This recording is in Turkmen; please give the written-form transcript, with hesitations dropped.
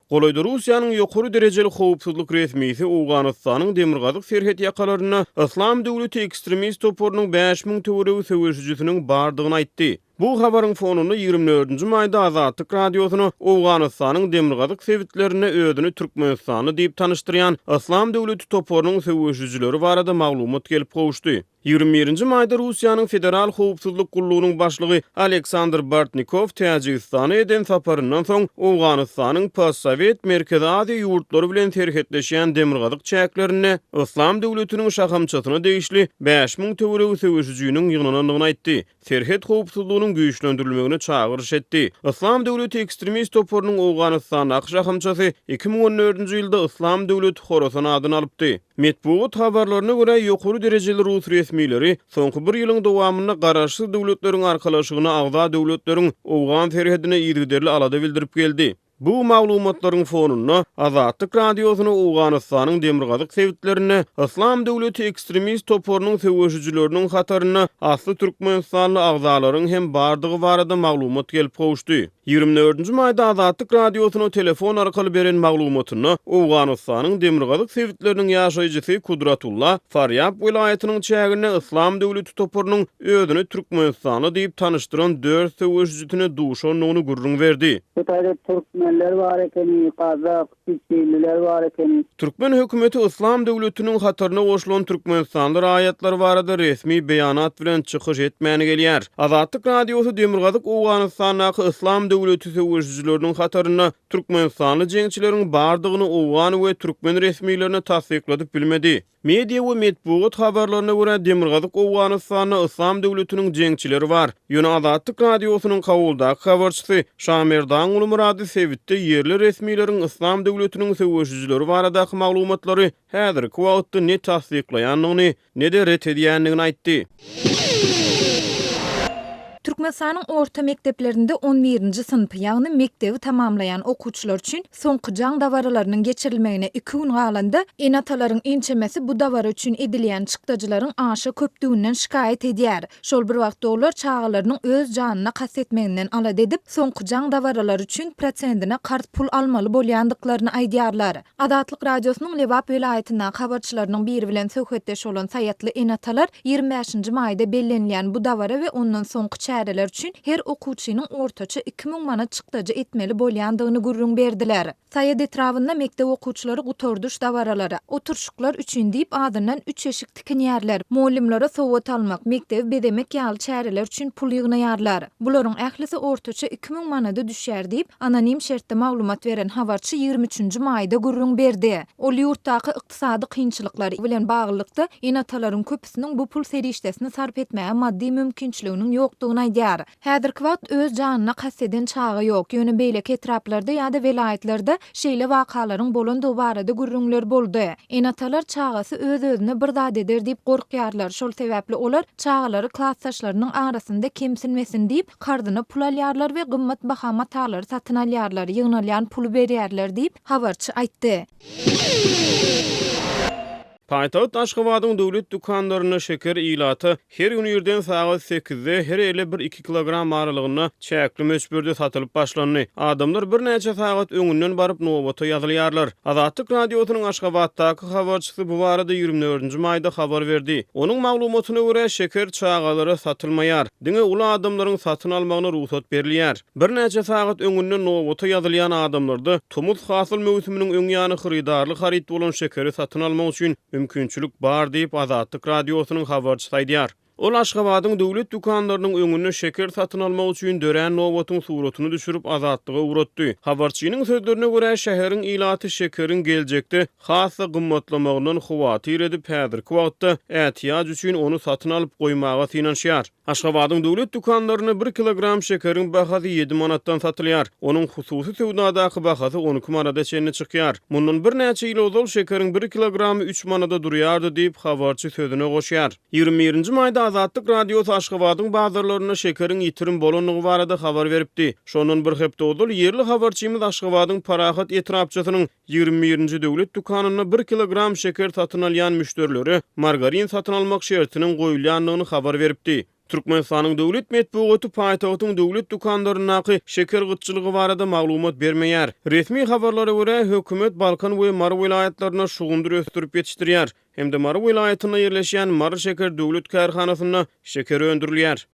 Golaýda Russiýanyň ýokary derejeli howpsuzlyk resmisi Owganystanyň demirgazyk serhet ýakalarynda Yslam döwleti ekstremist toparynyň 5000 töweregi söweşijisiniň bardygyny aýtdy. Bu habaryň fonunda ýigrimi dördünji maýda Azatlyk Radiosyna Owganystanyň demirgazyk sebitlerinde özüni türkmenistanly diýip tanyşdyrýan Yslam döwleti toparynyň söweşijileri barada maglumat gelip gowuşdy. Ýigrimi birinji maýda Russiýanyň Federal howpsuzlyk gullugynyň başlygy Aleksandr Bortnikow Täjigistana eden saparyndan soň, Owganystanyň postsowet Merkezi Aziýa ýurtlary bilen serhetleşýän demirgazyk çäklerinde Yslam döwletiniň şahamçasyna degişli 5000 töweregi söweşijiniň ýygnanandygyny aýtdy. Serhet howpsuzlygynyň güýçlendirilmegine çagyryş etdi. Yslam döwleti ekstremist toparynyň Owganystandaky şahamçasy 2014-nji ýylda Yslam döwleti Horasan adyny alypdy. Metbugat habarlaryna görä, ýokary derejeli rus resmileri soňky bir ýylyň dowamynda Garaşsyz Döwletleriň Arkalaşygyna agza döwletleriň owgan serhedine yzygiderli alada bildirip geldi. Bu maglumatlaryň fonunda, Azatlyk Radiosyna Owganystanyň demirgazyk sebitlerinde Yslam döwleti ekstremist toparynyň söweşijileriniň hatarynda asly türkmenistanly agzalaryň hem bardygy barada maglumat gelip gowuşdy. Ýigrimi dördünji maýda Azatlyk Radiosyna telefon arkaly beren maglumatynda Owganystanyň demirgazyk sebitleriniň ýaşaýjysy Kudratulla Farýab welaýatynyň çäginde Yslam döwleti toparynyň özüni türkmenistanly diýip tanyşdyran dört söweşijisine duşandygyny gürrüň berdi. Bu taýda türkmenler bar ekeni, gazak, çiçililer bar ekeni. Türkmen hökümeti Yslam döwletiniň hataryna goşulan türkmenistanly raýatlar barada resmi beýanat bilen çykyş etmän gelýär. Azatlyk Radiosy Demirgazyk Owganystandaky Yslam döwleti söweşijileriniň hatarynda türkmenistanly jeňçileriň bardygyny owgan we türkmen resmilerine tassykladyp bilmedi. Media we metbugat habarlaryna görä, Demirgazyk Owganystanda Yslam döwletiniň jeňçileri bar. Ýöne Azatlyk Radiosynyň Kabuldaky habarçysy Şamerdan Gulmyrady sebitde ýerli resmileriň Yslam döwletiniň söweşijileri baradaky maglumatlary häzirki wagtda ne tassyklaýandygyny, ne-de ret edýändigini aýtdy. Türkmenistanyň orta mekdeplerinde on birinji synpy, ýagny mekdebi tamamlaýan okuwçylar üçin Soňky jaň dabaralarynyň geçirilmegine iki gün galanda, ene-atalaryň ençemesi bu dabara üçin edilýän çykdajylaryň aşa köpdüginden şikaýat edýär. Şol bir wagtda olar çagalarynyň öz janyna kast etmeginden alada edip, soňky jaň dabaralary üçin prosendine karz pul almaly bolýandyklaryny aýdýarlar. Azatlyk Radiosynyň Lebap welaýatyndaky habarçylarynyň biri bilen söhbetdeş bolan saýatly ene-atalar ýigrimi bäşinji maýda bellenilýän bu dabara we ondan soňky çäreler üçin her okuwçynyň ortaça 2000 manat çykdajy etmeli bolýandygyny gürrüň berdiler. Saýat etrabynda mekdep okuwçylary gutardyş dabaralary, oturyşyklar üçin diýip azyndan üç eşik tikinýärler, mugallymlara sowgat almak, mekdebi bezemek ýaly çäreler üçin pul ýygnaýarlar. Bularyň ählisi ortaça 2000 manada düşýär diýip, anonim şertde maglumat beren habarçy ýigrimi üçünji maýda gürrüň berdi. Ol ýurtdaky ykdysady kynçylyklar bilen baglylykda, ene-atalaryň köpüsiniň bu pul serişdesini sarp etmäge maddy mümkinçiliginiň ýokdugyny aýdýar. Häzirki wagt öz janyna kast eden çaga ýok, ýöne beýleki etraplarda ýa-da welaýatlarda şeýle wakalaryň bolandygy barada gürrüňler boldy. Ene-atalar çagasy öz-özüne bir zat eder diýip gorkýarlar, şol sebäpli olar çagalary klasdaşlarynyň arasynda kemsinmesin diýip, karzyna pul alýarlar we gymmat baha matalary satyn alýarlar, ýygnalýan puly berýärler diýip, habarçy aýtdy. Paýtagt Aşgabadyň döwlet dükanlarynda şeker ilata her gün irden sagat sekizde her ele bir-iki kilogram aralygynda çäkli möçberde satylyp başlandy. Adamlar birnäçe sagat öňünden baryp nobata ýazylýarlar. Azatlyk Radiosynyň Aşgabatdaky habarçysy bu barada ýigrimi dördünji maýda habar berdi. Onuň maglumatyna görä, şeker çagalara satylmaýar. Diňe uly adamlaryň satyn almagyna rugsat berilýär. Birnäçe sagat öňünden nobata ýazylýan adamlarda tomus hasyl möwsüminiň öň ýany hyrydarly haryt bolan şekeri satyn almak üçin mümkinçilik bar diýip, Azatlyk Radiosynyň habarçysy aýdýar. Ol Aşgabadyň döwlet dükanlarynyň öňünde şeker satyn almak üçin dörän nobatyň suratyny düşürip, Azatlyga ugratdy. Habarçynyň sözlerine görä, şäheriň ilaty şekeriň geljekde has-da gymmatlamagyndan howatyr edip, häzirki wagtda ätiýaç üçin ony satyn alyp goýmaga synanyşýar. Aşgabadyň döwlet dükanlarynda bir kilogram şekeriň bahasy ýedi manatdan satylýar. Onuň hususy söwdadaky bahasy 12 manada çenli çykýar. Mundan birnäçe ýyl ozal şekeriň bir kilogramy üç manada durýardy diýip, habarçy sözüne goşýar. Ýigrimi birinji maýda Azatlyk Radiosy Aşgabadyň bazarlarynda şekeriň ýitirim bolandygy barada habar beripdi. Şondan bir hepde ozal ýerli habarçymyz Aşgabadyň Parahat etrapçasynyň Ýigrimi birinji döwlet dükanynda bir kilogram şeker satyn alýan müşderilere margarin satyn almak şertiniň goýulýandygyny habar beripdi. Türkmenistanyň döwlet metbugaty paýtagtyň döwlet dükanlaryndaky şeker gytçylygy barada maglumat bermeýär. Resmi habarlara görä, hökümet Balkan we Mary welaýatlarynda şugundyr ösdürip ýetişdirýär hem-de Mary welaýatynda ýerleşýän Mary şeker döwlet kärhanasynda şeker öndürilýär.